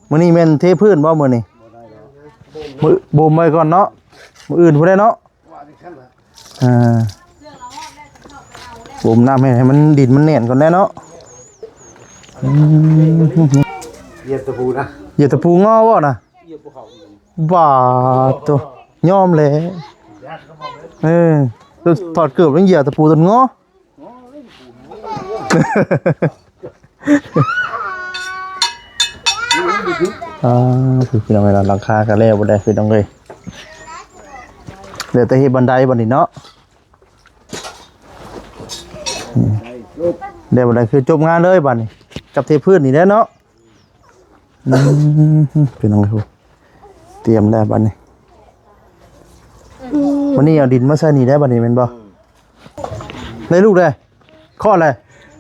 ມື້ນີ້ແມ່ນເທພື້ນບໍ່ມື້ນີ້? ມື້ ບົ່ມໄວ້ກ່ອນເນາະ ມື້ອື່ນພຸ້ນແຫຼະເນາະ. ອ່າ ບົ່ມນ້ຳໃຫ້ ໃຫ້ມັນ ດິນມັນແໜ້ນກ່ອນແດ່ເນາະ. ອືມ ຢຽບຕະປູນະ ຢຽບຕະປູງໍບໍ່ນະ? ຢຽບພູເຂົາ ບາດໂຕ ຍອມແຫຼະ. ເອີ ຖອດເກີບຍັງຢຽບຕະປູຈົນງໍ. ອ່າ ພີ່ນ້ອງເອີຍ ຫຼັງຄາກໍແລ້ວບໍ່ໄດ້ ພີ່ນ້ອງເອີຍ ເຫຼືອແຕ່ເຮັດບັນໄດບັດນີ້ເນາະ. ອືມ ແລ້ວບັດໃດຄືຈົບງານເລີຍບັດນີ້ ກັບເທພື້ນນີ້ແຫຼະເນາະ. ອືມ ພີ່ນ້ອງເອີຍ ຕຽມແລ້ວບັດນີ້ ບັດນີ້ເອົາດິນມາໃສ່ນີ້ໄດ້ບັດນີ້ແມ່ນບໍ່? ໄດ້ລູກເດ້ ຄອດແລ້ວ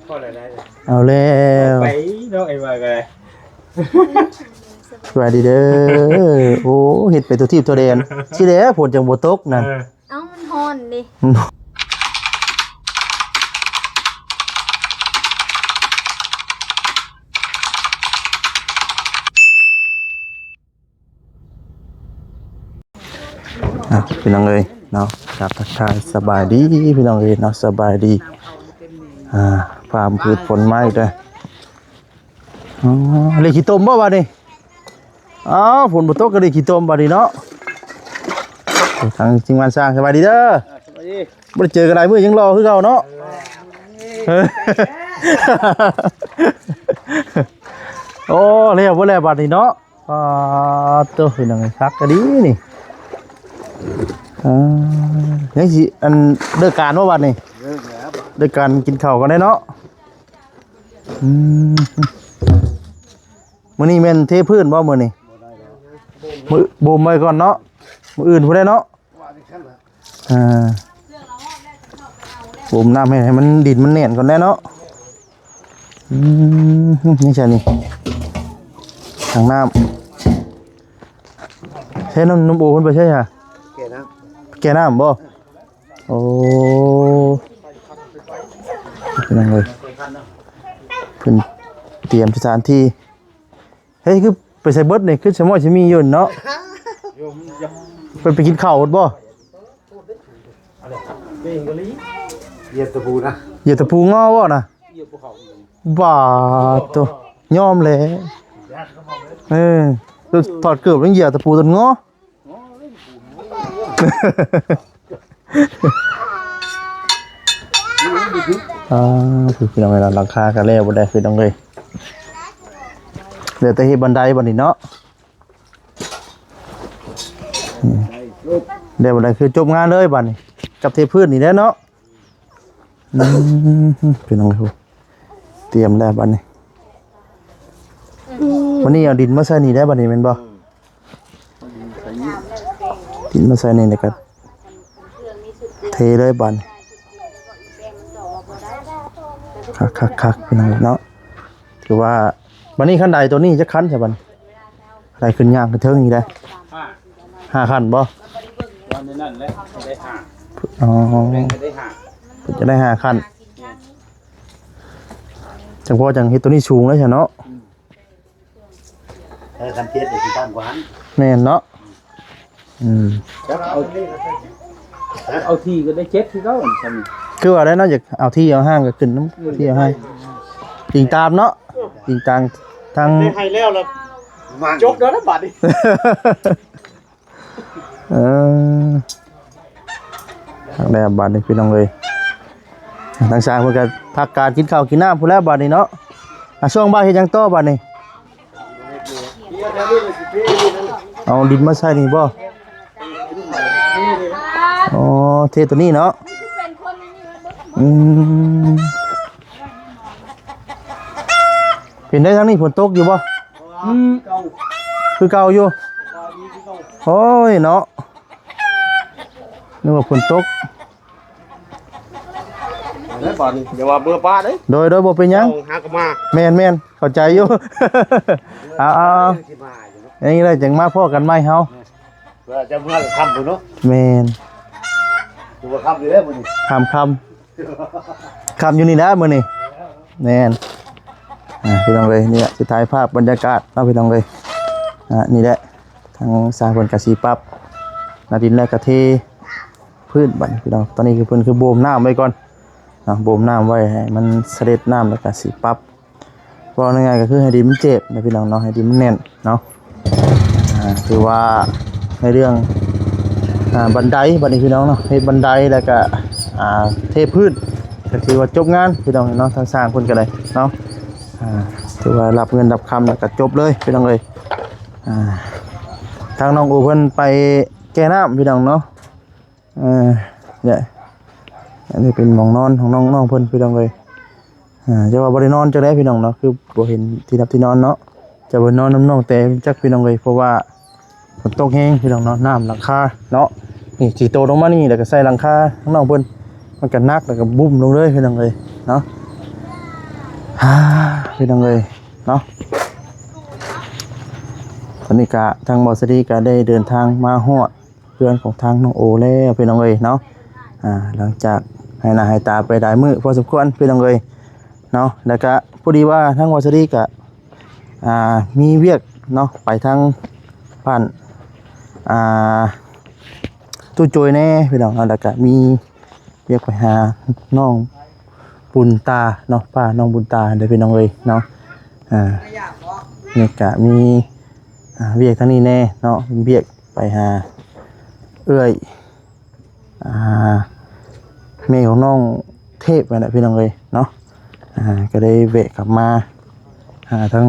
ຄອດແລ້ວ ໄດ້ແລ້ວ ເອົາແລ້ວ ໄປເນາະ ໄອ້ວ່າກໍໄດ້. ສະບາຍດີເດີ. ໂອ້ ເຮັດໄປທົ່ວທີບທົ່ວແດນ ຊິແລ້ວຝົນຈັ່ງບໍ່ຕົກນະ. ເອີ ເອົ້າ ມັນຮ້ອນເດ້. ອ່ະ ພີ່ນ້ອງເອີຍເນາະ ກາບທັກທາຍສະບາຍດີພີ່ນ້ອງເອີຍເນາະ ສະບາຍດີ. ອ່າ ຟ້າຝືດຝົນມາອີກເດີ. ອໍ ເລກຂີ້ຕົມບໍ່ບາດນີ້? ອ້າວ ຝົນບໍ່ຕົກກໍໄດ້ຂີ້ຕົມບາດນີ້ເນາະ. ທາງທີມງານຊ່າງ ສະບາຍດີເດີ. ອ່າ ສະບາຍດີ. ບໍ່ໄດ້ເຈີກັນຫຼາຍມື້ ຍັງຫຼໍ່ຄືເກົ່າເນາະ. ໂອ້ ແລ້ວບໍ່ແລ້ວບາດນີ້ເນາະ. ປາດໂທ້ ພີ່ນ້ອງ ຄັກກະດີນີ້. ອ່າ ຍັງຊິ ອັນ ເລີກການບໍ່ບາດນີ້? ເລີກແລ້ວ ເລີກການກິນເຂົ້າກ່ອນໄດ້ເນາະ. ອືມ ມື້ນີ້ແມ່ນເທພື້ນບໍ່ມື້ນີ້? ບໍ່ໄດ້ແລ້ວ ມື້ ບົ່ມໄວ້ກ່ອນເນາະ ມື້ອື່ນພຸ້ນແຫຼະເນາະ. ອ່າ ບົ່ມນ້ຳໃຫ້ ໃຫ້ມັນ ດິນມັນແໜ້ນກ່ອນແດ່ເນາະ. ອືມ ນີ້ໃຊ່ນີ້ ຖັງນ້ຳ ໃຊ້ນ້ຳ ນ້ຳໂອເພິ່ນໄປໃຊ້ຫາ? ແກ່ນ້ຳ ແກ່ນ້ຳບໍ່? ໂອ້ ພີ່ນ້ອງເອີຍ ເພິ່ນຕຽມສະຖານທີ່. ເຮີ້ຍ ຄືໄປໃສເບິດນີ້? ຄືສະໝໍຊິມີຢູ່ເນາະ. ເພິ່ນໄປກິນເຂົ້າໝົດບໍ່? ຢຽບຕະປູນະ ຢຽບຕະປູງໍບໍ່ນະ? ບາດໂຕ ຍອມແຫຼະ. ເອີ ຖອດເກີບຍັງຢຽບຕະປູຈົນງໍ. ອ່າ ພີ່ນ້ອງເອີຍ ຫຼັງຄາກໍແລ້ວບໍ່ໄດ້ ພີ່ນ້ອງເອີຍ ເຫຼືອແຕ່ເຮັດບັນໄດບັດນີ້ເນາະ. ອືມ ແລ້ວບັດໃດຄືຈົບງານເລີຍບັດນີ້ ກັບເທພື້ນນີ້ແຫຼະເນາະ. ອືມ ພີ່ນ້ອງເອີຍ ຕຽມແລ້ວບັດນີ້ ວັນນີ້ເອົາດິນມາໃສ່ນີ້ໄດ້ບັດນີ້ແມ່ນບໍ່? ດິນມາໃສ່ນີ້ແລ້ວກໍເທເລີຍບັດນີ້. ຄັກໆໆ ພີ່ນ້ອງເນາະ ຖືວ່າບັດນີ້ຄັນໄດໂຕນີ້ຈັກຄັນຊະບັດນີ້? ໄດ້ຂຶ້ນຍ່າງຂຶ້ນເທິງອີກໄດ໋ ຫ້າ ຫ້າຂັ້ນບໍ່? ວັນນັ້ນແຫຼະໄດ້ຫ້າ. ອໍ ແມ່ນກໍໄດ້ຫ້າ ເພິ່ນຈະໄດ້ຫ້າຂັ້ນ. ແມ່ນ ຈັ່ງພໍຈັ່ງເຮັດໂຕນີ້ສູງແລ້ວຊະເນາະ. ອືມ ເອີ ຄັນເຈັດນີ້ຊິຕ່ຳກວ່າຫັ້ນ. ແມ່ນເນາະ. ອືມ ຈັກເອົາ ຈັກເອົາທີ່ກໍໄດ້ເຈັດຄືເກົ່າຊັ້ນນີ້. ຄືວ່າໄດ້ເນາະ ຢາກເອົາທີ່ເອົາຫ້າງກໍຂຶ້ນນຳ ເອີ ທີ່ເອົາຫ້າງ ອີງຕາມເນາະ ອີງຕາມທາງ ໄດ້ໃຫ້ແລ້ວລະ ຈົບແລ້ວນະບາດນີ້. ເອີ ຄັກແລ້ວບາດນີ້ພີ່ນ້ອງເອີຍ ທາງຊ່າງເພິ່ນກໍພັກການກິນເຂົ້າກິນນ້ຳພຸ້ນແລ້ວບາດນີ້ເນາະ. ອ່ະ ຊ່ວງບ່າຍເຮັດຫຍັງຕໍ່ບາດນີ້? ເອົາດິນມາໃສ່ນີ້ບໍ່? ອໍ ເທໂຕນີ້ເນາະ. ອືມ ເປັນໄດ ທາງນີ້ຝົນຕົກຢູ່ບໍ່? ອືມ ຄືເກົ່າຢູ່. ໂອ້ຍເນາະ ນຶກວ່າຝົນຕົກ. ເອົາເດ້ບາດນີ້ ຢ່າວ່າເບື່ອປາເດ້. ໂດຍ ໂດຍ ບໍ່ເປັນຫຍັງ ເອົາຫາກໍມາ. ແມ່ນໆ ເຂົ້າໃຈຢູ່. ເອົາໆໆ ຢ່າງນີ້ແຫຼະ ຈັ່ງມາພໍ້ກັນໃໝ່ເຮົາ ເພື່ອຈະເມືອຄ່ຳພຸ້ນເນາະ. ແມ່ນ ຖືວ່າຄ່ຳຢູ່ແລ້ວມື້ນີ້ ຄ່ຳໆ ຄ່ຳຢູ່ນີ້ແຫຼະມື້ນີ້. ແມ່ນ ອ່າ ພີ່ນ້ອງເອີຍ ນີ້ແຫຼະ ຊິຖ່າຍພາບບັນຍາກາດເນາະ ພີ່ນ້ອງເອີຍ. ອ່າ ນີ້ແຫຼະ ທາງຊ່າງເພິ່ນກະຊິປັບໜ້າດິນ ແລ້ວກະເທພື້ນບັດນີ້ ພີ່ນ້ອງ. ຕອນນີ້ຄືເພິ່ນຄືບົ່ມນ້ຳໄວ້ກ່ອນເນາະ ບົ່ມນ້ຳໄວ້ໃຫ້ມັນສະເດັດນ້ຳ ແລ້ວກະຊິປັບ ເວົ້າງ່າຍໆ ກໍຄືໃຫ້ດິນມັນແຈບນະພີ່ນ້ອງເນາະ ໃຫ້ດິນມັນແໜ້ນເນາະ. ອ່າ ຖືວ່າໃນເລື່ອງ ອ່າ ບັນໄດບັດນີ້ພີ່ນ້ອງເນາະ ເຮັດບັນໄດ ແລ້ວກະ ອ່າ ເທພື້ນ ກໍຖືວ່າຈົບງານພີ່ນ້ອງເນາະ ທາງຊ່າງເພິ່ນກໍໄດ້ເນາະ. ອ່າ ຖືວ່າຮັບເງິນຮັບຄຳ ແລ້ວກໍຈົບເລີຍພີ່ນ້ອງເອີຍ. ອ່າ ທາງນ້ອງໂອເພິ່ນໄປແກ່ນ້ຳພີ່ນ້ອງເນາະ. ເອີ ເນຍ ອັນນີ້ເປັນໝ່ອງນອນຂອງນ້ອງໆເພິ່ນພີ່ນ້ອງເອີຍ. ອ່າ ຈະວ່າບໍ່ໄດ້ນອນຈັ່ງໃດພີ່ນ້ອງເນາະ ຄືບໍ່ເຫັນທີ່ຮັບທີ່ນອນເນາະ. ຈະບໍ່ນອນນຳນ້ອງແຕຈັກພີ່ນ້ອງເອີຍ ເພາະວ່າຝົນຕົກແຮງພີ່ນ້ອງເນາະ ນ້ຳຫຼັງຄາເນາະ ນີ້ຊິໂຕລົງມານີ້ ແລ້ວກໍໃສ່ຫຼັງຄາຂອງນ້ອງເພິ່ນ ມັນກໍໜັກ ແລ້ວກໍບຸ້ມລົງເລີຍພີ່ນ້ອງເອີຍເນາະ. ພີ່ນ້ອງເອີຍເນາະ ຕອນນີ້ກະທາງບ່າວສາລີກະໄດ້ເດີນທາງມາຮອດ ເຮືອນຂອງທາງນ້ອງໂອແລ້ວພີ່ນ້ອງເອີຍເນາະ. ອ່າ ຫຼັງຈາກຫາຍໜ້າຫາຍຕາໄປຫຼາຍມື້ພໍສົມຄວນພີ່ນ້ອງເອີຍເນາະ ແລ້ວກະພໍດີວ່າທາງວາສະດີກະ ອ່າ ມີວຽກເນາະ ໄປທາງບ້ານ ອ່າ ຕູ້ໂຈຍແດ່ພີ່ນ້ອງເນາະ ແລ້ວກະມີວຽກໄປຫານ້ອງບຸນຕາເນາະ ປ້ານ້ອງບຸນຕາເດີພີ່ນ້ອງເອີຍເນາະ. ອ່າ ນີ້ກະມີ ອ່າ ວຽກທາງນີ້ແດ່ເນາະ ວຽກ ໄປຫາເອື້ອຍ ອ່າ ແມ່ຂອງນ້ອງເທບນັ້ນແຫຼະພີ່ນ້ອງເອີຍເນາະ. ອ່າ ກໍໄດ້ແວະກັບມາຫາທາງ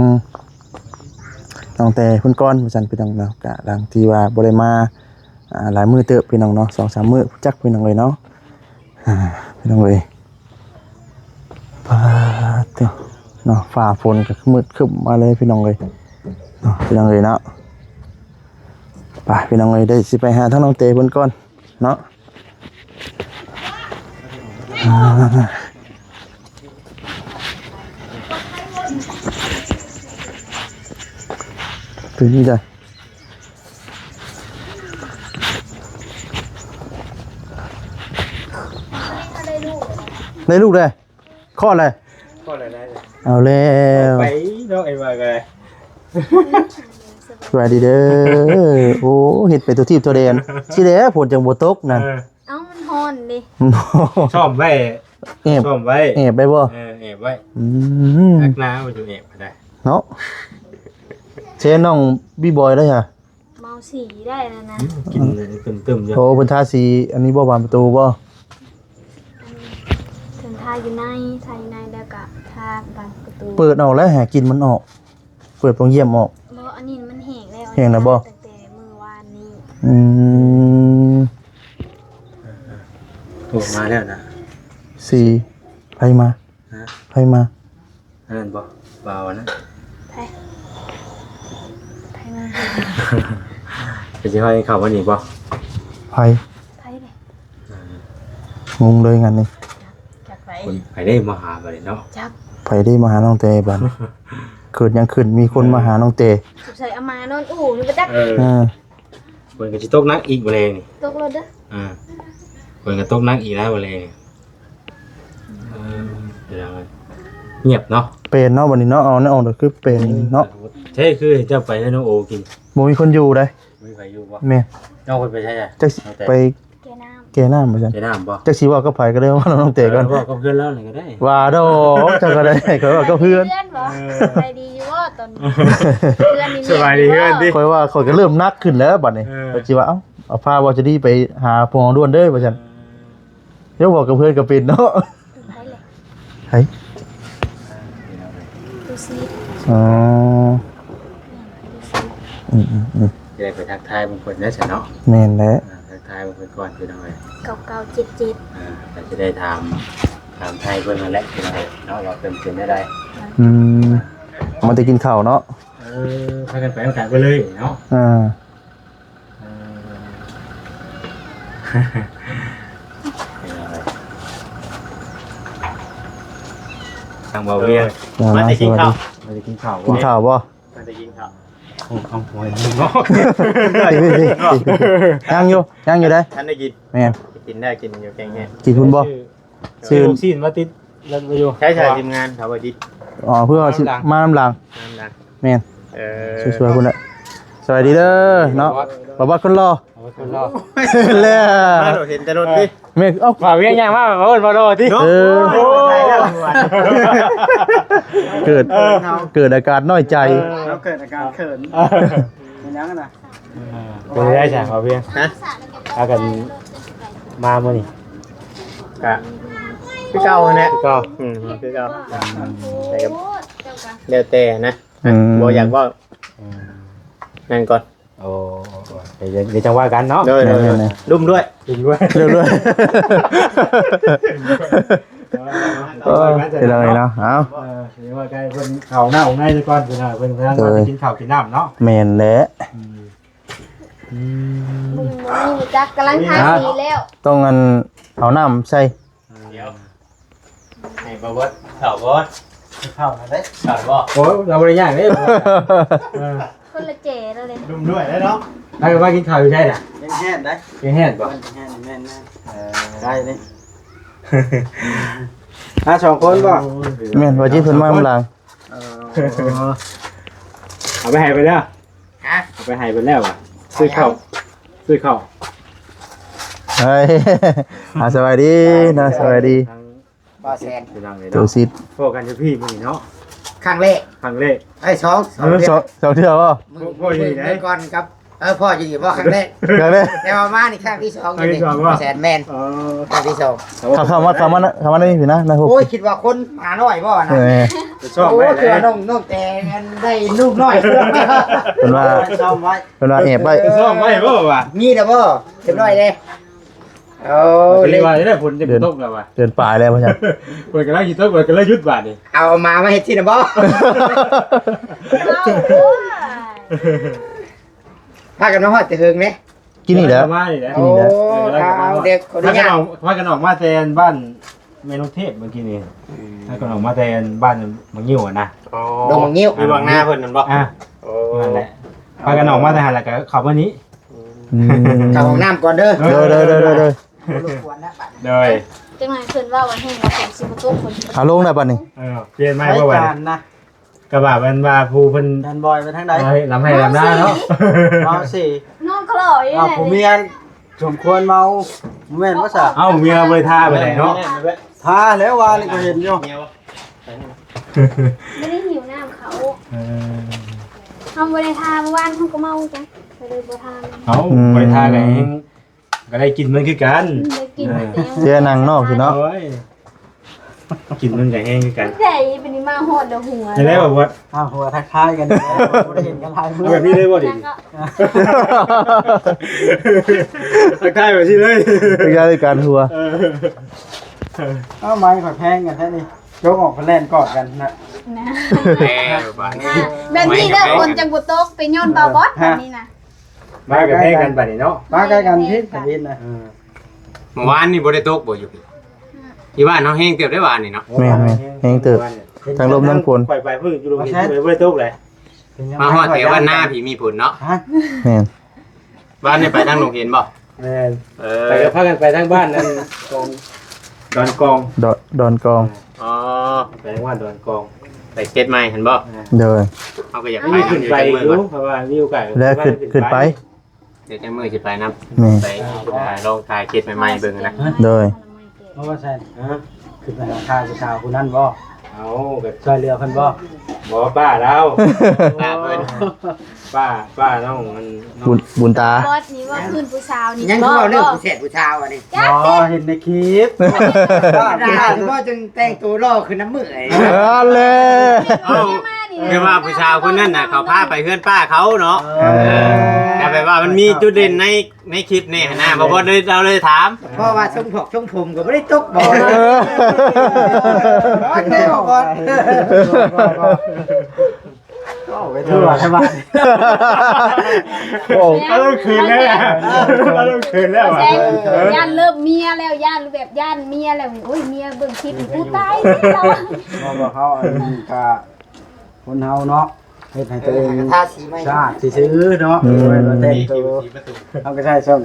ນ້ອງແຕເພິ່ນກ່ອນວ່າຊັ້ນພີ່ນ້ອງເນາະ ກະຫຼັງທີ່ວ່າບໍ່ໄດ້ມາ ອ່າ ຫຼາຍມື້ເຕີບພີ່ນ້ອງເນາະ ສອງສາມມື້ຈັກພີ່ນ້ອງເອີຍເນາະ. ອ່າ ພີ່ນ້ອງເອີຍ ປາດເນາະ ຟ້າຝົນກໍມືດຄຶ້ມມາເລີຍພີ່ນ້ອງເອີຍເນາະ ພີ່ນ້ອງເອີຍເນາະ. ໄປພີ່ນ້ອງເອີຍ ໄດ້ຊິໄປຫາທາງນ້ອງເຕເພິ່ນກ່ອນເນາະ. ອ່າ ເປັນຈັ່ງໃດ? ໄດ້ລູກແລ້ວ ຄອດແລ້ວ ຄອດແລ້ວ ເອົາແລ້ວ ໄປເນາະ ໄອ້ວ່າກໍໄດ້. ສະບາຍດີເດີ. ໂອ້ ເຮັດໄປທົ່ວທີບທົ່ວແດນ ຊິແລ້ວ ຝົນຈັ່ງບໍ່ຕົກນະ. ເອີ ເອົ້າ ມັນຮ້ອນເດ້ ຊ້ອມໄວ້ ແອບ ຊ້ອມໄວ້ ແອບໄວ້ບໍ່? ເອີ ແອບໄວ້. ອືມ ນັກໜາວ່າຈະແອບກໍໄດ້ເນາະ. ເຊ ນ້ອງບີບອຍໄດ້ຫະ? ເມົາສີໄດ້ແລ້ວນະ ກິນເຕີມໆຢູ່. ໂອ້ ເພິ່ນທາສີອັນນີ້ບໍ່ ບານປະຕູບໍ່? ເພິ່ນທາຢູ່ໃນ ທາຢູ່ໃນ ແລ້ວກະທາບານປະຕູ. ເປີດອອກແລ້ວ ໃຫ້ກິ່ນມັນອອກ ເປີດປ່ອງຢ້ຽມອອກ. ບໍ່ ອັນນີ້ມັນແຫ້ງແລ້ວ ແຫ້ງແລ້ວບໍ່? ຕັ້ງແຕ່ມື້ວານນີ້. ອືມ ໂອ້ ມາແລ້ວນະ ສີ່ ໃຜມາ? ຮະ ໃຜມາ? ອັນນັ້ນບໍ່? ບ່າວອັນນັ້ນ ໃຜ? ໃຜມາ? ເປັນຊິເຂົ້າມານີ້ບໍ່? ໃຜ? ໃຜເດ້? ອ່າ ງົງເລີຍງານນີ້ ຈັກໃຜ ຄົນໃຜເດ້ມາຫາບັດນີ້ເນາະ. ຈັກໃຜເດ້ມາຫານ້ອງແຕບັດ ເກີດຫຍັງຂຶ້ນ ມີຄົນມາຫານ້ອງແຕ. ສົງໄສເອົາມານອນອູ່ນີ້ບໍ່ຈັກ. ເອີ ອ່າ ຝົນກໍຊິຕົກໜັກອີກມື້ແລງນີ້ ຕົກໂລດເດີ. ອ່າ ຝົນກໍຕົກໜັກອີກແລ້ວມື້ແລງນີ້. ເອີ ເປັນຫຍັງ? ງຽບເນາະ ເປັນເນາະ ບັດນີ້ເນາະ. ເອົາແນວອອກ ຄືເປັນເນາະ. ແທ້ ຄືເຈົ້າໄປໃຫ້ນ້ອງໂອກິນ ບໍ່ມີຄົນຢູ່ໃດ. ບໍ່ມີໃຜຢູ່ບໍ່? ແມ່ນ. ນ້ອງເພິ່ນໄປໃສອະ? ຈັກຊິໄປແກ່ນ້ຳ ແກ່ນ້ຳວ່າຊັ້ນ. ແກ່ນ້ຳບໍ່? ຈັກຊິເວົ້າກັບໃຜ ກໍເລີຍເວົ້ານຳນ້ອງແຕກ່ອນ. ເອີ ເວົ້າກັບເພື່ອນລາວນີ້ກໍໄດ້. ວ່າດອກ ເຈົ້າກໍໄດ້ ຂ້ອຍເວົ້າກັບເພື່ອນ. ເພື່ອນບໍ່? ເອີ ສະບາຍດີຢູ່ບໍ່ຕອນນີ້? ເພື່ອນນີ້ ສະບາຍດີເພື່ອນຕິ? ຂ້ອຍວ່າຂ້ອຍກໍເລີ່ມໜັກຂຶ້ນແລ້ວບັດນີ້. ເອີ ຂ້ອຍຊິວ່າ ເອົ້າ ເອົາພາເວົ້າຈະດີໄປຫາພໍ່ຮອງດ່ວນເດີວ່າຊັ້ນ. ເອີ ເຈົ້າບອກກັບເພື່ອນກໍເປັນເນາະ. ໃຜແຫຼະ? ໃຜ? ດູຊິ. ອໍ ດູຊິ ອືມໆໆ ຈະໄດ້ໄປທັກທາຍເບິ່ງເພິ່ນແດ່ຊັ້ນເນາະ. ແມ່ນແຫຼະ ອ່າ ທັກທາຍເບິ່ງເພິ່ນກ່ອນພີ່ນ້ອງເອີຍ. ເກົ້າເກົ້າເຈັດເຈັດ ອ່າ ກໍຈະໄດ້ຖາມ ຖາມໄທເພິ່ນນັ້ນແຫຼະພີ່ນ້ອງເອີຍເນາະ ວ່າເພິ່ນເປັນແນວໃດ. ອືມ ມາແຕ່ກິນເຂົ້າເນາະ. ເອີ ພາກັນໄປນຳກັນເບິດເລີຍເນາະ. ອ່າ ເອີ ທາງບ່າວວຽງ ອ່າ ມາແຕ່ກິນເຂົ້າ ມາແຕ່ກິນເຂົ້າ ກິນເຂົ້າບໍ່? ມາແຕ່ກິນເຂົ້າ. ໂອ້ ເອົາ ໂອ້ຍ ຍັງຢູ່ ຍັງຢູ່ເດ້. ທັນໄດ້ກິນ. ແມ່ນ ກິນໄດ້ ກິນຢູ່ແກງແຫ້ງ. ກິນພຸ້ນບໍ່? ຊື້ລູກຊີ້ນມາຕິດລົດໄວ້ຢູ່. ໃຊ້ສາຍທີມງານເຂົາບໍ່ຕິດ. ອໍ ເພື່ອວ່າຊິມານຳຫຼັງ ມານຳຫຼັງ ແມ່ນ ເອີ ຊ່ວຍໆ ພຸ້ນແຫຼະ. ສະບາຍດີເດີເນາະ ບ່າວບອດຄົນຫຼໍ່ ແລ້ວ ມາໂດດເຫັນແຕ່ລົດຕິ ແມ່ນ ເອົ້າ ບ່າວວຽງຍ່າງມາ ເອີ້ນບ່າວຫຼໍ່ຕິ ເອີ ໂອ້ຍ ເກີດ ເອີ ເກີດອາການນ້ອຍໃຈ ເອີ ເຮົາເກີດອາການເຂີນ ເອີ ເປັນຫຍັງນະ? ເປັນໄດ້ຊະ ບ່າວວຽງ ຮະ ພາກັນມາມື້ນີ້ ກະຄືເກົ່າຫັ້ນແຫຼະ ຄືເກົ່າ ອືມ ຄືເກົ່າ ແຕ່ກໍແລ້ວແຕ່ນະ ອືມ ບໍ່ຢາກເວົ້າ ອືມ ນັ້ນກ່ອນ ໂອ້ ດຽວ ດຽວຈັ່ງວ່າກັນເນາະ ໂດຍ ໂດຍ ແມ່ນໆ ລຸ້ມດ້ວຍ ລຸ້ມດ້ວຍ ລຸ້ມດ້ວຍ ເອີ ເປັນຈັ່ງໃດເນາະ ເອົ້າ ເອີ ດຽວວ່າກັນ ເພິ່ນເຂົ້ານ້ຳໃນກ່ອນ ເພິ່ນ ເພິ່ນກຳລັງ ໂດຍ ຊິກິນເຂົ້າກິນນ້ຳເນາະ ແມ່ນແຫຼະ ອືມ ອືມ ບໍ່ມີ ບໍ່ຮູ້ຈັກ ກຳລັງທາສີແລ້ວ ຕ້ອງອັນ ເອົານ້ຳໃສ່ ດຽວ ໃຫ້ບ່າວບອດເຂົ້າກ່ອນ ເຂົ້າຫັ້ນເດ້ ເຂົ້າບໍ່? ໂອ້ຍ ລາວບໍ່ໄດ້ຍ່າງເດ້ ເອີ ຄົນລະເຈລະເດ້ ລຸ້ມດ້ວຍເດ້ເນາະ ໃຜວ່າກິນເຂົ້າຢູ່ໃສລະ? ແກງແຫ້ງໄດ໋ ແກງແຫ້ງບໍ່? ແມ່ນໆ ເອີ ໄດ້ເດ້ ມາສອງຄົນບໍ່? ໂອ້ຍ ແມ່ນ ວ່າຈິເພິ່ນມານຳຫຼັງ ເອີ ເອົາໄປໃຫ້ເພິ່ນແລ້ວ ຮະ ເອົາໄປໃຫ້ເພິ່ນແລ້ວຫວາ? ຊື້ເຂົ້າ ຊື້ເຂົ້າ ເຮີ້ຍ ອ່າ ສະບາຍດີເນາະ ສະບາຍດີ ບ່າວແສນ ພີ່ນ້ອງເອີຍ ໂຕ ເນາະ ຊິດ ພໍ້ກັນຢູ່ພີ້ມື້ນີ້ເນາະ ຄັ້ງແລກ ຄັ້ງແລກ ເອີ ສອງ ສອງ ເອີ ເທື່ອ ສອງ ສອງເທື່ອບໍ່? ມື້ ມື້ກ່ອນກັບ ເອີ ພໍ້ຢູ່ນີ້ບໍ່? ຄັ້ງແລກ ຄັ້ງແລກ ແຕ່ວ່າມານີ້ຄັ້ງທີສອງ ຄັ້ງທີສອງບໍ່? ແສນ ແມ່ນ ອໍ ຄັ້ງທີສອງ ເຂົ້າ ເຂົ້າມາ ເຂົ້າມາ ເຂົ້າມາໃນນີ້ພີ້ນະ ໃນຮູບ ໂອ້ຍ ຄິດວ່າຄົນໝານ້ອຍບໍ່ນະ ເອີ ໂອ້ຍ ຄືວ່ານ້ອງ ນ້ອງແຕງໄດ້ລູກນ້ອຍ ເພິ່ນວ່າ ຊ້ອມໄວ້ ເພິ່ນວ່າແອບໄວ້ ຊ້ອມໄວ້ບໍ່ວ່າ ມີແລ້ວບໍ່? ເປັນໜ້ອຍເດ້ ໂອ້ ເພິ່ນວ່າໄດ້ ຝົນຈະຕົກແລ້ວວ່າ ເດືອນປາຍແລ້ວວ່າຊັ້ນ ຝົນກຳລັງຊິຕົກ ເພິ່ນກໍເລີຍຢຸດບາດນີ້ ເອົາໝາມາເຮັດທີ່ນະບໍ່? ພາກັນມາຮອດແຕ່ເຫິງເດ້ ກິນນີ້ແຫຼະ ມານີ້ແຫຼະ ໂອ້ ເອີ ເດັກ ຂໍອະນຸຍາດ ພາກັນອອກ ພາກັນອອກມາແຕ່ບ້ານແມ່ນ້ອງເທບມື້ກີ້ນີ້ ອືມ ພາກັນອອກມາແຕ່ບ້ານບັກງິ້ວນະ ອໍ ດົງບັກງິ້ວ ຢູ່ຫວ່າງນາເພິ່ນນັ້ນບໍ່? ອ່າ ໂອ້ ນັ້ນແຫຼະ ພາກັນອອກມາແຕ່ຫັ້ນແລ້ວກໍເຂົ້າມານີ້ ອືມ ເຂົ້າຫ້ອງນ້ຳກ່ອນເດີ ໂດຍ ໂດຍ ໂດຍ ໂດຍ ໂດຍ ຈັກໜ້ອຍເພິ່ນເວົ້າແຮງວ່າຝົນຊິບໍ່ຕົກ ຝົນຊິບໍ່ຕົກ ເອົາລົງແລ້ວບັດນີ້ ເອີ ປ່ຽນໃໝ່ບໍ່ບັດນີ້ ນະ ກະວ່າແມ່ນວ່າຜູ້ເພິ່ນ ທ່ານບອຍໄປທາງໃດ? ເອີຍ ລຳໄຮ່ລຳນາເນາະ ເມົາສີ ເມົາສີ ນອນຄລໍຢູ່ ເອົາ ຜູ້ເມຍສົມຄວນເມົາ ແມ່ນບໍ່ຊະ? ເອົ້າ ເມຍບໍ່ໄດ້ທາໄປໃດເນາະ ທາແລ້ວ ວານນີ້ກໍເຫັນຢູ່ ບໍ່ໄດ້ຫິວນ້ຳເຂົາ ເອີ ເຮົາບໍ່ໄດ້ທາ ເມື່ອວານເຮົາກໍເມົາຈັງ ກໍເລີຍບໍ່ທາ ເອົ້າ ອືມ ບໍ່ໄດ້ທາກໍແຮງ ກໍໄດ້ກິນມັນຄືກັນ ອືມ ໄດ້ກິນ ເອີ ແຕ່ຍັງ ເຈົ້ານັ່ງນອກຊິເນາະ ໂອ້ຍ ກິນມັນກໍແຮງຄືກັນ ໃຫຍ່ປານນີ້ມາຮອດແລ້ວຫົວ ຈັ່ງໃດບໍ່ ບໍ່ ອ້າວ ຫົວທັກທາຍກັນ ບໍ່ໄດ້ເຫັນກັນຫຼາຍມື້ ເອົາແບບນີ້ເລີຍບໍ່ ເດ ທັກທາຍແບບນີ້ເລີຍ ທັກທາຍຄືກັນຫົວ ເອີ ເອົາ ໄມ້ຂ້ອຍແພງກັນແທ້ນີ້ ຍົກອອກໄປແລ່ນກອດກັນນະ ນະ ແລ້ວບາດນີ້ ແບບນີ້ເດີ ຝົນຈັ່ງບໍ່ຕົກ ເປັນຍ້ອນບ່າວບອດ ແບບນີ້ນະ ມາກໍແພງກັນບາດນີ້ເນາະ ມາໃກ້ກັນທີ່ທຳອິດນະ ເອີ ເມື່ອວານນີ້ບໍ່ໄດ້ຕົກບໍ່ຢູ່ພີ້ ຢູ່ບ້ານເຮົາແຮງເຕີບໄດ໋ວານນີ້ເນາະ ແມ່ນໆ ແຮງເຕີບ ທັງລົມທັງຝົນ ຂ້ອຍໄປພຸ້ນຢູ່ໂຮງຮຽນ ບໍ່ໄດ້ຕົກເລີຍ ມາຮອດແຖວບ້ານນາພີ້ມີຝົນເນາະ ຮະ ແມ່ນ ບ້ານນີ້ໄປທາງໂຮງຮຽນບໍ່? ແມ່ນ ເອີ ໄປກໍພາກັນໄປທາງບ້ານນັ້ນ ດອນກອງ ດອນ ດອນກອງ ອໍ ໄປທາງບ້ານດອນກອງ ໄປເຂດໃໝ່ຫັ້ນບໍ່? ໂດຍ ເຮົາກໍຢາກໄປ ຂຶ້ນໄປຢູ່ ເພາະວ່າມີໂອກາດ ແລ້ວຂຶ້ນ ຂຶ້ນໄປ ດຽວຈັກມື້ຊິໄປນຳ ແມ່ນ ໄປ ອ່າ ລອງຖ່າຍຄລິບໃໝ່ໆເບິ່ງນະ ໂດຍ ເພາະວ່າຊັ້ນ ຮະ ຄືໄປຫາຂ້າຜູ້ສາວຜູ້ນັ້ນບໍ່? ເອົາ ກໍຊ່ວຍເຫຼືອເພິ່ນບໍ່? ບໍ່ ປ້າລາວ ປ້າເພິ່ນ ປ້າ ປ້ານ້ອງ ອັນ ບຸນ ບຸນຕາ ບອດນີ້ວ່າຄືນຜູ້ສາວນີ້ ຍັງຄືເວົ້າເລື່ອງຜູ້ແຊດຜູ້ສາວອັນນີ້ ບໍ່ ເຫັນໃນຄລິບ ປ້າ ປ້າ ບໍ່ຈຶ່ງແຕ່ງໂຕຫຼໍ່ຂຶ້ນນຳມື້ ອັນແລະ ເອົາ ແຕ່ວ່າຜູ້ສາວຄົນນັ້ນນະ ເຂົາພາໄປເຮືອນປ້າເຂົາເນາະ ເອີ ກະແບບວ່າມັນມີຈຸດເດັ່ນໃນ ໃນຄລິບນີ້ຫັ້ນນະ ບໍ່ ບໍ່ໄດ້ ເຮົາເລີຍຖາມ ເພາະວ່າຊົງຜອກຊົງຜົມກໍບໍ່ໄດ້ຕົກບໍ່ ເອີ ແນ່ບໍ່ ເວົ້າໄປທົ່ວແທ້ບາດນີ້ ໂອ້ ອາລົມຂຶ້ນແລ້ວ ອາລົມຂຶ້ນແລ້ວ ແຊງ ຢ້ານເລີກເມຍແລ້ວ ຢ້ານແບບ ຢ້ານເມຍແລ້ວ ໂອ້ຍ ເມຍເບິ່ງຄລິບນີ້ ກູຕາຍແລ້ວ ເຮົາ ອັນ ກະ ຄົນເຮົາເນາະ ເຮັດໃຫ້ຕົວເອງສະອາດຊື່ໆເນາະ ອືມ ບໍ່ແຕ່ງໂຕ ເຮົາກໍໃສ່ເສື້ອ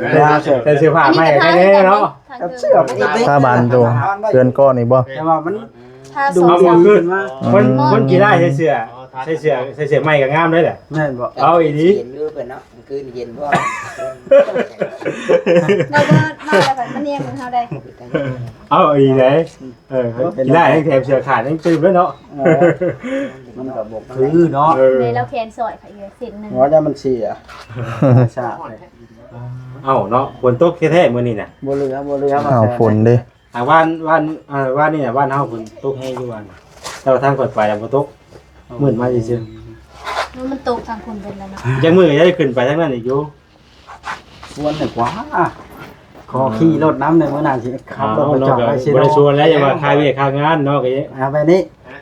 ໃສ່ເສື້ອຜ້າໃໝ່ໃຫ້ແນ່ເນາະ ກັບເສື້ອ ຜ້າບານໂຕ ເຮືອນກ້ອນນີ້ບໍ່ ແຕ່ວ່າມັນ ຖ້າ ສອງ ເອົາ ສາມ ມາຂຶ້ນ ມາ ຄົນ ອືມ ຄົນຂີ້ລ້າຍໃສ່ເສື້ອ ໃສ່ເສື້ອ ໃສ່ເສື້ອໃສ່ເສື້ອໃໝ່ກໍງາມເດ້ແຫຼະ ແມ່ນບໍ່? ເອົາອີ່ຫຼີ ເຢັນຢູ່ເພິ່ນເນາະ ຄືເຢັນບໍ່? ລາວບໍ່ມາແລ້ວກໍມາແນມເບິ່ງເຮົາໄດ໋ ເອົາອີ່ຫຼີເດ້ ເອີ ຂີ້ລ້າຍແຮງ ແຖມເສື້ອຂາດຍັງຕື່ມເດ້ເນາະ ເອີ ມັນກໍບໍ່ຄືເນາະ ເອີ ແມ່ລາວແຂນຊ້ອຍ ເສັ້ນໜຶ່ງ ວ່າຢ່າມັນເສຍ ເອົ້າເນາະ ຝົນຕົກແທ້ໆມື້ນີ້ນະ ບໍ່ເຫຼືອ ບໍ່ເຫຼືອ ອ້າວ ຝົນເດ້ ອ່າ ວານ ວານ ເອີ ວານນີ້ນະ ວານເຮົາຝົນຕົກແຮງຢູ່ວານ ແຕ່ວ່າທາງຂ້ອຍໄປລະບໍ່ຕົກ ມືດມາຊື່ໆ ມັນຕົກທາງພຸ້ນເບິດແລ້ວເນາະ ຈັກມື້ກໍຈະໄດ້ຂຶ້ນໄປທາງນັ້ນອີກຢູ່ ຊວນແຫຼະກວ່າ ຂໍຂີ່ລົດນຳແດ່ ມື້ໜ້າຊິຂັບລົດໄປຈອດໄວ້ຊິ ບໍ່ໄດ້ຊວນແລ້ວ ຢ່າວ່າຄ່າວຽກຄ່າງານເນາະ ກໍເອົາໄປນີ້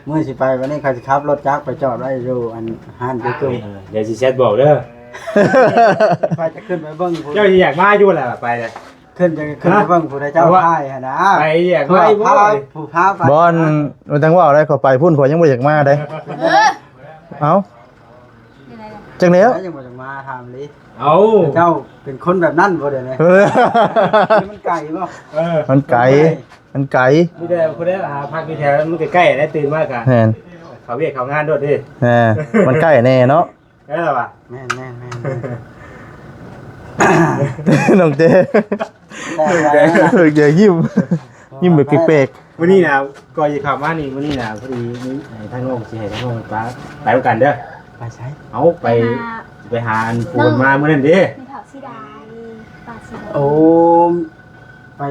ມື້ຊິໄປວັນນີ້ຂ້ອຍຊິຂັບລົດຈັກໄປຈອດໄວ້ຢູ່ອັນຮ້ານເກີ້ຍ ເອີ ດຽວຊິແຊັດບອກເດີ ຂ້ອຍຈະຂຶ້ນໄປເບິ່ງ ເຈົ້າຊິຢາກມາຢູ່ແຫຼະ ໄປເລີຍ ຂຶ້ນ ຈະຂຶ້ນໄປເບິ່ງຜູ້ໃດເຈົ້າຖ່າຍຫັ້ນນະ ໄປຢາກມາບໍ່ ຜູ້ພາໄປ ບ່ອນມັນຈັ່ງເວົ້າໄດ້ ເຂົາໄປພຸ້ນ ຂ້ອຍຍັງບໍ່ຢາກມາໄດ໋ ເອີ ເອົ້າ ຈັ່ງໃດ ຈັ່ງແລ້ວ ຍັງບໍ່ຢາກມາ ຖາມເລີຍ ເອົ້າ ເຈົ້າເປັນຄົນແບບນັ້ນບໍ່ ດຽວນີ້ ເອີ ມັນໄກບໍ່ ເອີ ມັນໄກ ມັນໄກ ມີແຕ່ຜູ້ໃດຫາພັກຢູ່ແຖວນັ້ນ ມັນໃກ້ໆ ໄດ໋ ຕື່ນມາກະ ແມ່ນ ເຂົ້າວຽກເຂົ້າງານໂລດເດ້ ແມ່ນ ມັນໃກ້ແນ່ເນາະ ແມ່ນລະວະ ແມ່ນໆໆໆ ນ້ອງເຕ້ ນ້ອງເຕ້ຍິ້ມ ຍິ້ມແບບແປກໆ ມື້ນີ້ນະ ກ່ອນຊິເຂົ້າມານີ້ ມື້ນີ້ນະ ພໍດີມີ ໃຫ້ທາງນ້ອງ ຊິໃຫ້ທາງນ້ອງໄປ ໄປນຳກັນເດີ ໄປໃສ ເອົາ ໄປ ໄປຫາ ໄປຫາອັນຜູ້ເພິ່ນມາມື້ນັ້ນເດ້ ແມ່ເຖົ້າສີດາ ປ້າສີດາ ໂອ້ ໄປ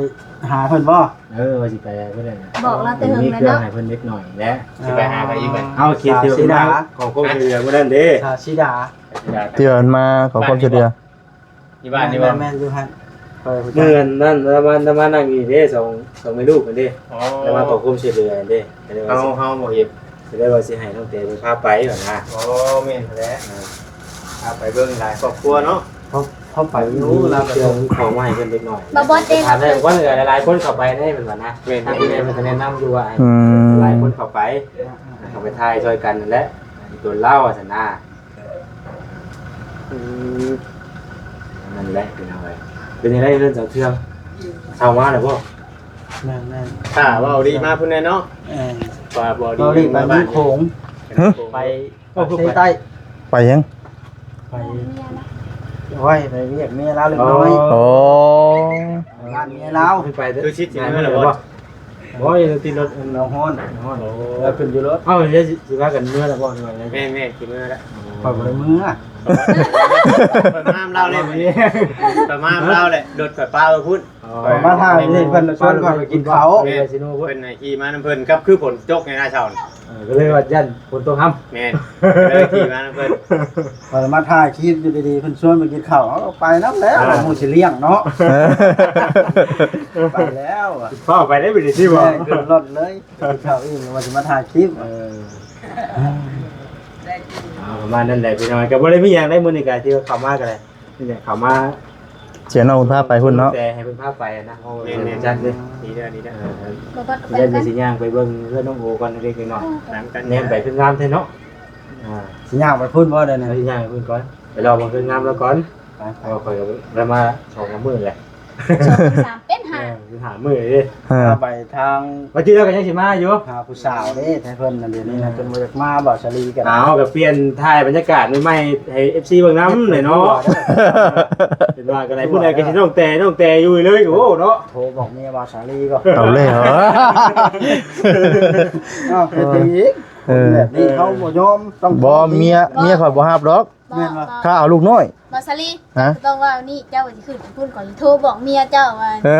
ຫາເພິ່ນບໍ່? ເອີ ວ່າຊິໄປເພິ່ນນັ້ນນະ ບອກລາວແຕ່ເຫິງແລ້ວເນາະ ມີເຄື່ອງໃຫ້ເພິ່ນເລັກນ້ອຍແຫຼະ ຊິໄປຫາໃຜອີກບັດ ເຮົາຄິດເຖິງ ສາວສີດາ ຂໍຄວາມຊ່ວຍເຫຼືອມື້ນັ້ນເດ້ ສາວສີດາ ສາວສີດາ ທີ່ວ່າມາຂໍຄວາມຊ່ວຍເຫຼືອ ຢູ່ບ້ານນີ້ບໍ່? ແມ່ນໆ ຢູ່ຫັ້ນ ມື້ນັ້ນລາວມາ ລາວມານັ່ງຢູ່ນີ້ເດ້ ສອງ ສອງແມ່ລູກຫັ້ນເດ້ ອໍ ລາວມາຂໍຄວາມຊ່ວຍເຫຼືອຫັ້ນເດ້ ເຮົາ ເຮົາບໍ່ເຮັດ ກໍເລີຍວ່າຊິໃຫ້ນ້ອງແຕເພິ່ນພາໄປຫັ້ນນະ ອໍ ແມ່ນຫັ້ນແຫຼະ ອ່າ ພາໄປເບິ່ງຫຼາຍຄອບຄົວເນາະ ເຮົາ ເຮົາໄປຢູ່ລາວ ເຄື່ອງຂອງມາໃຫ້ເພິ່ນເລັກນ້ອຍ ບໍ່ ບໍ່ເດ້ ຖາມໄດ້ ວ່າຫຼາຍໆຄົນເຂົ້າໄປໄດ້ເພິ່ນວ່ານະ ແມ່ນໆ ທາງແມ່ເພິ່ນກໍແນະນຳຢູ່ວ່າ ອືມ ຫຼາຍຄົນເຂົ້າໄປ ເຂົ້າໄປຖ່າຍຊ່ອຍກັນນັ້ນແຫຼະ ໂດນລາວວ່າຊັ້ນນະ ອືມ ນັ້ນແຫຼະພີ່ນ້ອງເອີຍ ເປັນຈັ່ງໃດເຮືອນສາວເທືອງ ເຊົ່າມາແລ້ວບໍ່? ແມ່ນໆ ຖ້າເວົ້າດີມາພຸ້ນແຫຼະເນາະ ເອີ ວ່າບໍ່ດີ ເວົ້າດີໄປເມືອງໂຂງ ຮະ ໄປ ປາກເຊໃຕ້ ໄປຫຍັງ? ໄປ ໂອ້ຍ ໄປວຽກເມຍລາວເລັກນ້ອຍ ອໍ ໄປບ້ານເມຍລາວ ຄືຊິຊິເມືອແລ້ວບໍ່? ບໍ່ ຢູ່ຕິດລົດ ລາວຮ້ອນ ຮ້ອນ ແລ້ວຂຶ້ນຢູ່ລົດ ເອົ້າ ດຽວຊິ ຊິພາກັນເມືອແລ້ວບໍ່? ແມ່ນໆ ຊິເມືອແລ້ວ ຂ້ອຍບໍ່ໄດ້ເມືອ ຂ້ອຍມານຳລາວແຫຼະ ຂ້ອຍມານຳລາວແຫຼະ ລົດຂ້ອຍປະໄວ້ພຸ້ນ ອໍ ຂ້ອຍມາຖ່າຍນີ້ ເພິ່ນຊວນຂ້ອຍໄປກິນເຂົ້າ ແມ່ນ ເພິ່ນໃຫ້ຂີ່ມານຳເພິ່ນ ກັບຄືຝົນຕົກໃນໜ້າເຊົ້າ ເອີ ກໍເລີຍວ່າຢ້ານຝົນຕົກຫ້ຳ ແມ່ນ ເລີຍຂີ່ມານຳເພິ່ນ ຂ້ອຍມາຖ່າຍຄລິບຢູ່ດີໆ ເພິ່ນຊວນໄປກິນເຂົ້າ ເອົາໄປນຳແລ້ວ ອ່າ ໝູ່ຊິລ້ຽງເນາະ ໄປແລ້ວ ຟ້າວໄປໄດ້ບໍ່ໄດ້ຕິບໍ່ ແມ່ນ ຂຶ້ນລົດເລີຍ ກິນເຂົ້າອີ່ມ ວ່າຊິມາຖ່າຍຄລິບ ເອີ ເອົາ ປະມານນັ້ນແຫຼະພີ່ນ້ອງ ກໍບໍ່ໄດ້ມີຫຍັງໃດ ມື້ນີ້ກໍທີ່ເຂົ້າມາກໍໄດ້ ນີ້ແຫຼະ ເຂົ້າມາ ເສຍນ້ອງເພິ່ນພາໄປພຸ້ນເນາະ ແຕ່ໃຫ້ເພິ່ນພາໄປນະ ເພາະວ່າ ແມ່ນໆ ຈັກເດ້ ດີເດີ ດີເດີ ເອີ ເອີ ແລ້ວຊິຍ່າງໄປເບິ່ງເຮືອນນ້ອງໂອກ່ອນເລັກໆນ້ອຍໆ ແນມໄປຄືງາມແທ້ເນາະ ອ່າ ຊິຍ່າງໄປພຸ້ນບໍ່? ດຽວນີ້ຊິຍ່າງໄປພຸ້ນກ່ອນ ໄປລອເບິ່ງຄືງາມລາວກ່ອນ ໄປໆ ເພາະວ່າຂ້ອຍກໍໄດ້ມາສອງສາມມື້ແລ້ວ ສອງສາມ ເປັນຫ້າ ເອີ ເປັນຫ້າມື້ເດ້ ເອີ ໄປທາງ ວ່າຈິລາວກໍຍັງຊິມາຢູ່ ຫາຜູ້ສາວເດ້ ແທ້ເພິ່ນນັ້ນ ດຽວນີ້ນະ ເອີ ເພິ່ນບໍ່ຢາກມາ ບ່າວສາລີກໍ ເອົາ ກໍປ່ຽນຖ່າຍບັນຍາກາດໃໝ່ໆ ໃຫ້ເອັຟຊີເບິ່ງນຳແຫຼະເນາະ ເປັນວ່າກໍໄດ້ ຜູ້ໃດກໍຊິນ້ອງແຕ່ ນ້ອງແຕ່ຢູ່ເລີຍ ໂອ້ເນາະ ໂທບອກເມຍບ່າວສາລີກໍ ເອົາແລ້ວ ເອົາ ເຮັດຫຍັງອີກ ເອີ ຄົນແບບນີ້ເຮົາບໍ່ຍອມ ຕ້ອງ ບໍ່ ເມຍ ເມຍຂ້ອຍບໍ່ຮັບດອກ ບໍ່ ແມ່ນບໍ່ ບໍ່ ຖ້າເອົາລູກນ້ອຍ ບ່າວສາລີ ຮະ ຕ້ອງວ່ານີ້ ເຈົ້າຊິຂຶ້ນໄປພຸ້ນ ຂ້ອຍຊິໂທບອກເມຍເຈົ້າວ່າ ເອີ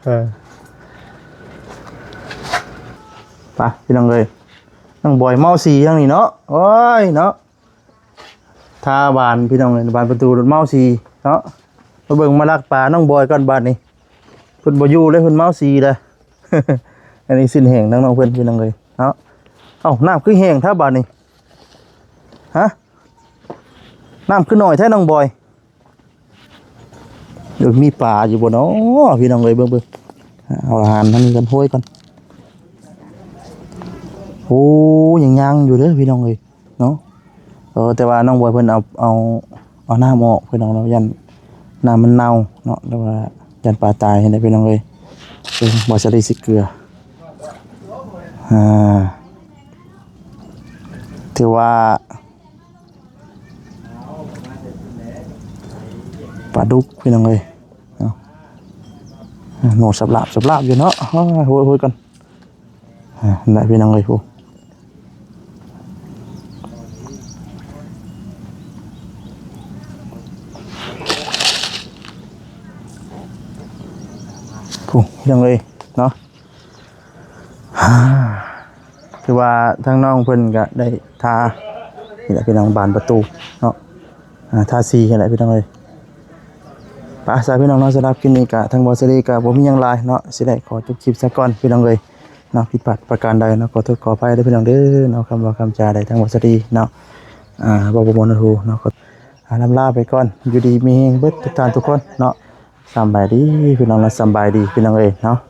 ເອີ ໄປພີ່ນ້ອງເອີຍ ນ້ອງບອຍເມົາສີທາງນີ້ເນາະ ໂອ້ຍເນາະ ທ່າຫວານພີ່ນ້ອງເອີຍ ບານປະຕູລົດເມົາສີເນາະ ມາເບິ່ງມາລັກປານ້ອງບອຍກ່ອນບາດນີ້ ເພິ່ນບໍ່ຢູ່ເລີຍ ເພິ່ນເມົາສີແລ້ວ ອັນນີ້ສິ້ນແຫ້ງທາງນ້ອງເພິ່ນພີ່ນ້ອງເອີຍເນາະ ເອົ້າ ນ້ຳຄືແຫ້ງແທ້ບາດນີ້ ຮະ ນ້ຳຄືໜ້ອຍແທ້ນ້ອງບອຍ ເອີ ມີປາຢູ່ບໍ່ເນາະ ພີ່ນ້ອງເອີຍ ເບິ່ງໆ ເອົາອາຫານທາງນີ້ກ່ອນ ໂຮຍກ່ອນ ໂອ້ ຍັງຍ່າງຢູ່ເດີພີ່ນ້ອງເອີຍ ເນາະ ເອີ ແຕ່ວ່ານ້ອງບອຍເພິ່ນເອົາ ເອົາ ເອົານ້ຳອອກພີ່ນ້ອງເນາະ ຢ້ານນ້ຳມັນເນົ່າເນາະ ແຕ່ວ່າຢ້ານປາຕາຍຫັ້ນແຫຼະພີ່ນ້ອງເອີຍ ເອີ ບໍ່ສະໄດ້ຊິເກືອ ອ່າ ຖືວ່າ ປາດຸກພີ່ນ້ອງເອີຍເນາະ ໂນດສັບລາບສັບລາບຢູ່ເນາະ ໂອ້ຍ ໂອ້ຍ ໂອ້ຍກ່ອນ ອ່າ ນັ້ນແຫຼະພີ່ນ້ອງເອີຍ ໂອ້ ໂອ້ ພີ່ນ້ອງເອີຍເນາະ ຄືວ່າທາງນ້ອງເພິ່ນກະໄດ້ທາ ນີ້ແຫຼະພີ່ນ້ອງ ບານປະຕູເນາະ ອ່າ ທາສີຫັ້ນແຫຼະພີ່ນ້ອງເອີຍ ໄປຊະພີ່ນ້ອງເນາະ ສຳລັບຄລິບນີ້ກະທາງບ່າວສາລີກະບໍ່ມີຫຍັງຫຼາຍເນາະ ຊິໄດ້ຂໍຈົບຄລິບຊະກ່ອນພີ່ນ້ອງເອີຍເນາະ ຜິດພາດປະການໃດເນາະ ຂໍໂທດຂໍອະໄພເດີພີ່ນ້ອງເດີເນາະ ຄຳເວົ້າຄຳຈາໃດທາງບ່າວສາລີເນາະ ອ່າ ເວົ້າບໍ່ມ່ວນຫດຫູເນາະ ຂໍ ອ່າ ລຳລາໄປກ່ອນ ຢູ່ດີມີແຮງເບິດທຸກທ່ານທຸກຄົນເນາະ ສຳບາຍດີພີ່ນ້ອງເນາະ ສຳບາຍດີພີ່ນ້ອງເອີຍເນາະ.